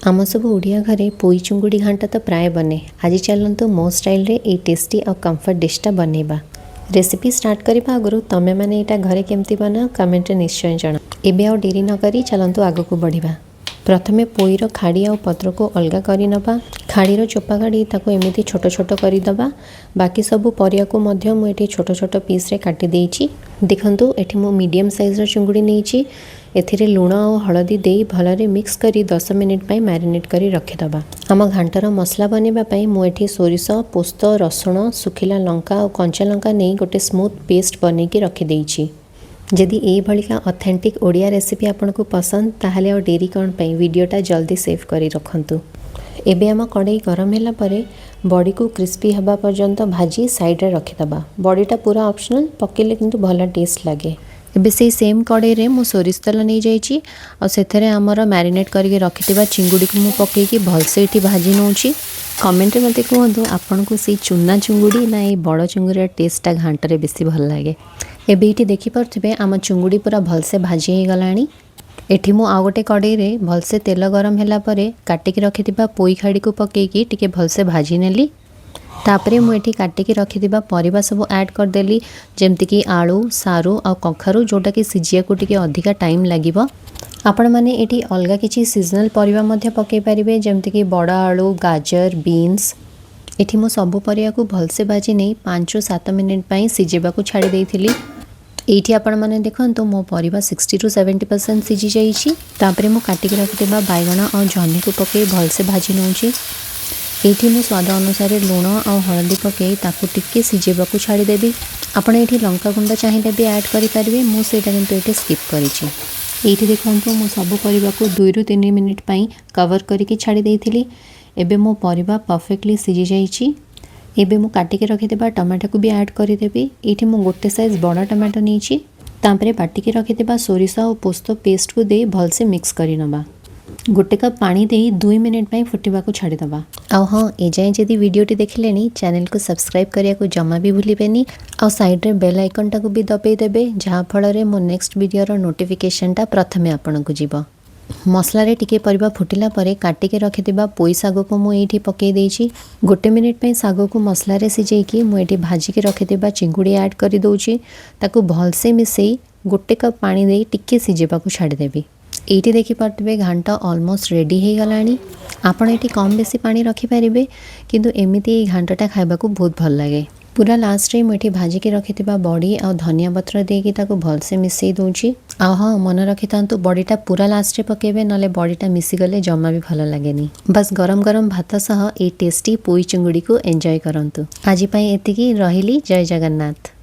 ଆମ ସବୁ ଓଡ଼ିଆ ଘରେ ପୋଇ ଚୁଙ୍ଗୁଡ଼ି ଘାଣ୍ଟ ତ ପ୍ରାୟ ବନେ। ଆଜି ଚାଲନ୍ତୁ, ମୋ ଷ୍ଟାଇଲରେ ଏଇ ଟେଷ୍ଟି ଆଉ କମ୍ଫର୍ଟ ଡିଶ୍ଟା ବନେଇବା। ରେସିପି ଷ୍ଟାର୍ଟ କରିବା ଆଗରୁ ତମେମାନେ ଏଇଟା ଘରେ କେମିତି ବନାଅ, କମେଣ୍ଟରେ ନିଶ୍ଚୟ ଜଣାଅ। ଏବେ ଆଉ ଡେରି ନକରି ଚାଲନ୍ତୁ ଆଗକୁ ବଢ଼ିବା। ପ୍ରଥମେ ପୋଇର ଖାଡ଼ି ଆଉ ପତ୍ରକୁ ଅଲଗା କରିନେବା। ଖାଡ଼ିର ଚୋପା କାଢ଼ି ତାକୁ ଏମିତି ଛୋଟ ଛୋଟ କରିଦେବା। ବାକି ସବୁ ପରିବାକୁ ମଧ୍ୟ ମୁଁ ଏଠି ଛୋଟ ଛୋଟ ପିସ୍ରେ କାଟି ଦେଇଛି। ଦେଖନ୍ତୁ, ଏଠି ମୁଁ ମିଡ଼ିୟମ୍ ସାଇଜ୍ର ଚୁଙ୍ଗୁଡ଼ି ନେଇଛି। ଏଥିରେ ଲୁଣ ଆଉ ହଳଦୀ ଦେଇ ଭଲରେ ମିକ୍ସ କରି 10 ମିନିଟ୍ ପାଇଁ ମ୍ୟାରିନେଟ୍ କରି ରଖିଦେବା। ଆମ ଘାଣ୍ଟର ମସଲା ବନେଇବା ପାଇଁ ମୁଁ ଏଠି ସୋରିଷ, ପୋସ୍ତ, ରସୁଣ, ଶୁଖିଲା ଲଙ୍କା ଆଉ କଞ୍ଚା ଲଙ୍କା ନେଇ ଗୋଟେ ସ୍ମୁଥ୍ ପେଷ୍ଟ ବନେଇକି ରଖିଦେଇଛି। ଯଦି ଏଇଭଳିକା ଅଥେଣ୍ଟିକ୍ ଓଡ଼ିଆ ରେସିପି ଆପଣଙ୍କୁ ପସନ୍ଦ, ତାହେଲେ ଆଉ ଡେରି କ'ଣ ପାଇଁ? ଭିଡ଼ିଓଟା ଜଲ୍ଦି ସେଭ୍ କରି ରଖନ୍ତୁ। ଏବେ ଆମ କଡ଼େଇ ଗରମ ହେଲା ପରେ ବଡ଼ିକୁ କ୍ରିସ୍ପି ହେବା ପର୍ଯ୍ୟନ୍ତ ଭାଜି ସାଇଡ଼୍ରେ ରଖିଦେବା। ବଡ଼ିଟା ପୁରା ଅପସନାଲ୍, ପକେଇଲେ କିନ୍ତୁ ଭଲ ଟେଷ୍ଟ ଲାଗେ। ଏବେ ସେଇ ସେମ୍ କଡ଼େଇରେ ମୁଁ ସୋରିଷ ତେଲ ନେଇଯାଇଛି ଆଉ ସେଥିରେ ଆମର ମ୍ୟାରିନେଟ୍ କରିକି ରଖିଥିବା ଚିଙ୍ଗୁଡ଼ିକୁ ମୁଁ ପକେଇକି ଭଲସେ ଏଇଠି ଭାଜି ନେଉଛି। କମେଣ୍ଟରେ ମୋତେ କୁହନ୍ତୁ, ଆପଣଙ୍କୁ ସେଇ ଚୁନା ଚୁଙ୍ଗୁଡ଼ି ନା ଏଇ ବଡ଼ ଚୁଙ୍ଗୁଡ଼ିର ଟେଷ୍ଟଟା ଘାଣ୍ଟରେ ବେଶୀ ଭଲ ଲାଗେ? ଏବେ ଏଇଠି ଦେଖିପାରୁଥିବେ, ଆମ ଚୁଙ୍ଗୁଡ଼ି ପୁରା ଭଲସେ ଭାଜି ହେଇଗଲାଣି। ଏଠି ମୁଁ ଆଉ ଗୋଟେ କଡ଼େଇରେ ଭଲସେ ତେଲ ଗରମ ହେଲା ପରେ କାଟିକି ରଖିଥିବା ପୋଇ ଖାଡ଼ିକୁ ପକେଇକି ଟିକେ ଭଲସେ ଭାଜି ନେଲି। ତାପରେ ମୁଁ ଏଠି କାଟିକି ରଖିଥିବା ପରିବା ସବୁ ଆଡ଼୍ କରିଦେଲି, ଯେମିତିକି ଆଳୁ, ସାରୁ ଆଉ କଖାରୁ, ଯେଉଁଟାକି ସିଝିବାକୁ ଟିକେ ଅଧିକା ଟାଇମ୍ ଲାଗିବ। ଆପଣମାନେ ଏଠି ଅଲଗା କିଛି ସିଜନାଲ୍ ପରିବା ମଧ୍ୟ ପକାଇ ପାରିବେ, ଯେମିତିକି ବଡ଼ ଆଳୁ, ଗାଜର, ବିନ୍ସ। ଏଠି ମୁଁ ସବୁ ପରିବାକୁ ଭଲସେ ଭାଜି ନେଇ 5ରୁ 7 ମିନିଟ୍ ପାଇଁ ସିଝେଇବାକୁ ଛାଡ଼ି ଦେଇଥିଲି। ଏଇଠି ଆପଣମାନେ ଦେଖନ୍ତୁ, ମୋ ପରିବା 60ରୁ 70% ସିଝି ଯାଇଛି। ତାପରେ ମୁଁ କାଟିକି ରଖିଥିବା ବାଇଗଣ ଆଉ ଜହ୍ନିକୁ ପକାଇ ଭଲସେ ଭାଜି ନେଉଛି। ଏଇଠି ମୁଁ ସ୍ୱାଦ ଅନୁସାରେ ଲୁଣ ଆଉ ହଳଦୀ ପକାଇ ତାକୁ ଟିକେ ସିଝେଇବାକୁ ଛାଡ଼ିଦେବି। ଆପଣ ଏଇଠି ଲଙ୍କା ଗୁଣ୍ଡ ଚାହିଁଲେ ବି ଆଡ଼୍ କରିପାରିବେ। ମୁଁ ସେଇଟା କିନ୍ତୁ ଏଇଠି ସ୍କିପ୍ କରିଛି। ଏଇଠି ଦେଖନ୍ତୁ, ମୁଁ ସବୁ ପରିବାକୁ 2ରୁ 3 ମିନିଟ୍ ପାଇଁ କଭର୍ କରିକି ଛାଡ଼ି ଦେଇଥିଲି। ଏବେ ମୋ ପରିବା ପରଫେକ୍ଟଲି ସିଝି ଯାଇଛି। ଏବେ ମୁଁ କାଟିକି ରଖିଥିବା ଟମାଟୋକୁ ବି ଆଡ଼୍ କରିଦେବି। ଏଇଠି ମୁଁ ଗୋଟେ ସାଇଜ୍ ବଡ଼ ଟମାଟୋ ନେଇଛି। ତାପରେ ବାଟିକି ରଖିଥିବା ସୋରିଷ ଆଉ ପୋସ୍ତ ପେଷ୍ଟକୁ ଦେଇ ଭଲସେ ମିକ୍ସ କରିନେବା। ଗୋଟେ କପ୍ ପାଣି ଦେଇ 2 ମିନିଟ୍ ପାଇଁ ଫୁଟିବାକୁ ଛାଡ଼ିଦେବା। ଆଉ ହଁ, ଏଯାଏଁ ଯଦି ଭିଡ଼ିଓଟି ଦେଖିଲେଣି, ଚ୍ୟାନେଲକୁ ସବସ୍କ୍ରାଇବ୍ କରିବାକୁ ଜମା ବି ଭୁଲିବେନି ଆଉ ସାଇଡ଼୍ରେ ବେଲ୍ ଆଇକନ୍ଟାକୁ ବି ଦବାଇ ଦେବେ, ଯାହାଫଳରେ ମୋ ନେକ୍ସଟ ଭିଡ଼ିଓର ନୋଟିଫିକେସନ୍ଟା ପ୍ରଥମେ ଆପଣଙ୍କୁ ଯିବ। ମସଲାରେ ଟିକେ ପରିବା ଫୁଟିଲା ପରେ କାଟିକି ରଖିଥିବା ପୋଇ ଶାଗକୁ ମୁଁ ଏଇଠି ପକାଇ ଦେଇଛି। ଗୋଟେ ମିନିଟ୍ ପାଇଁ ଶାଗକୁ ମସଲାରେ ସିଝେଇକି ମୁଁ ଏଇଠି ଭାଜିକି ରଖିଥିବା ଚିଙ୍ଗୁଡ଼ି ଆଡ଼୍ କରିଦେଉଛି। ତାକୁ ଭଲସେ ମିଶାଇ ଗୋଟେ କପ୍ ପାଣି ଦେଇ ଟିକେ ସିଝେଇବାକୁ ଛାଡ଼ିଦେବି। ଏଇଠି ଦେଖିପାରୁଥିବେ, ଘାଣ୍ଟ ଅଲମୋଷ୍ଟ ରେଡ଼ି ହେଇଗଲାଣି। ଆପଣ ଏଠି କମ୍ ବେଶୀ ପାଣି ରଖିପାରିବେ, କିନ୍ତୁ ଏମିତି ଏଇ ଘାଣ୍ଟଟା ଖାଇବାକୁ ବହୁତ ଭଲ ଲାଗେ। ପୁରା ଲାଷ୍ଟରେ ମୁଁ ଏଠି ଭାଜିକି ରଖିଥିବା ବଡ଼ି ଆଉ ଧନିଆ ପତ୍ର ଦେଇକି ତାକୁ ଭଲସେ ମିଶାଇ ଦେଉଛି। ଆଉ ହଁ, ମନେ ରଖିଥାନ୍ତୁ, ବଡ଼ିଟା ପୁରା ଲାଷ୍ଟରେ ପକାଇବେ, ନହେଲେ ବଡ଼ିଟା ମିଶିଗଲେ ଜମା ବି ଭଲ ଲାଗେନି। ବାସ୍, ଗରମ ଗରମ ଭାତ ସହ ଏଇ ଟେଷ୍ଟି ପୋଇ ଚିଙ୍ଗୁଡ଼ିକୁ ଏନ୍ଜୟ କରନ୍ତୁ। ଆଜି ପାଇଁ ଏତିକି, ରହିଲି। ଜୟ ଜଗନ୍ନାଥ।